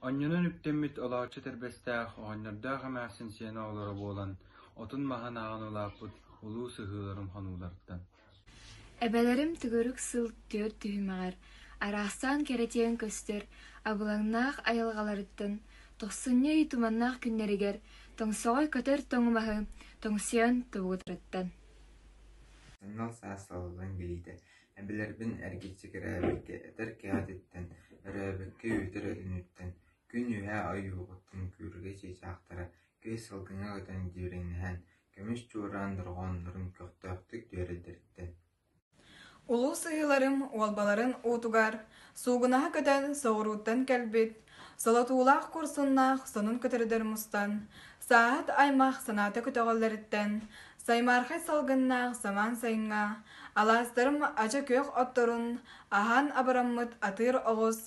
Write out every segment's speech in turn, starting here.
Онньонон үктэммит олооччу этэрбэстээх оҕонньордоох эмээхсин сиэн оҕолоро буолан, отун-маһын ааҕан улааппыт улуу сыһыыларым хонууларыттан Эбэлэрим төгүрүк сыл түөрт түһүмэҕэр араастаан кэрэтийэн көстөр абылаҥнаах айылҕаларыттан тохсунньу ый туманнаах күннэригэр тоҥсоҕой көтөр тоҥумаһы тоҥсуйан тобугутарыттан Саҥал саас салаллан кэлиитэ, эбэлэрбин эргиччи кэрээбиккэ этэр кэҕэтиттэн, өрөөбүккэ үөтэр өрүнүттэн, күн үөһэ ойуоҕуттан күргэ чыычаахтара күөс салгыҥҥа көтөн дьиэрэҥнэһэн, көмүс чуораан дорҕооннорун көхтөөхтүк түөрэйдэриттэн Улуу сыһыыларым уолбаларын уутугар суугунаһа көтөн соҕурууттан кэлбит, солотуулаах куорсуннаах сонун көтөрдөр мустан, сааһыт аймах санаата көтөҕөллөрүттэн, саймаархай салгыннаах самаан сайыҥҥа алаастарым ача күөх отторун аһаан абыраммыт атыыр оҕус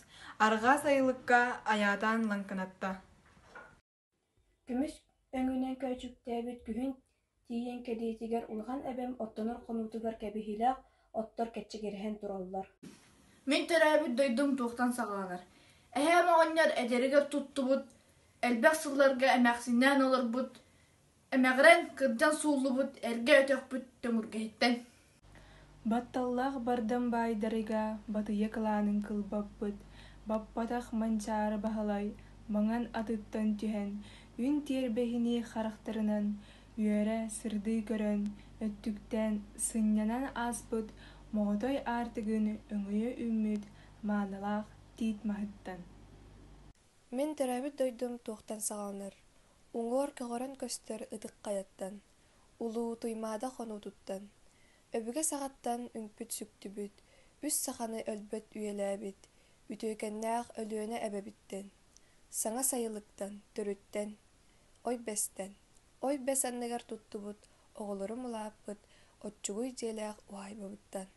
арҕаа сайылыкка айаатаан лаҥкынатта. Көмүс өҥүнэн көөчүктээбит күһүн тиийэн кэлиитигэр улахан эбэм оттонор хонуутугар кэбиһиилээх оттор кэччигирэһэн тураллар. Мин төрөөбүт дойдум туохтан саҕаланар? Эһээм оҕонньор эдэригэр туттубут, элбэх сылларга эмээхсиннээн олорбут, эмэҕирэн, кырдьан сууллубут эргэ өтөхпүт төҥүргэһиттэн. Батталлаах бардам баайдарыга батыйа кылаанын кылбаппыт, баппатах Манчаары Баһылай маҥан атыттан түһэн, үн тиэрбэһинии харахтарынан үөрэ, сырдыы көрөн, өттүктээн, сынньанан ааспыт моҕотой аартыгын өҥөйө үүммүт маанылаах тиит маһыттан. Мин төрөөбүт дойдум туохтан саҕаланар, уҥуор көҕөрөн көстөр Ытык Хайаттан, Улуу Туймаада хонуутуттан, өбүгэ саҕаттан үҥпүт-сүктүбүт, үс саханы өлбөт үйэлээбит, үтүөкэннээх Өлүөнэ эбэбиттэн, саҥа сайылыктан, төрүттэн, ой бэстэн, ой бэс анныгар туттубут, оҕолорум улааппыт, оччугуй дьиэлээх уһаайбабыттан.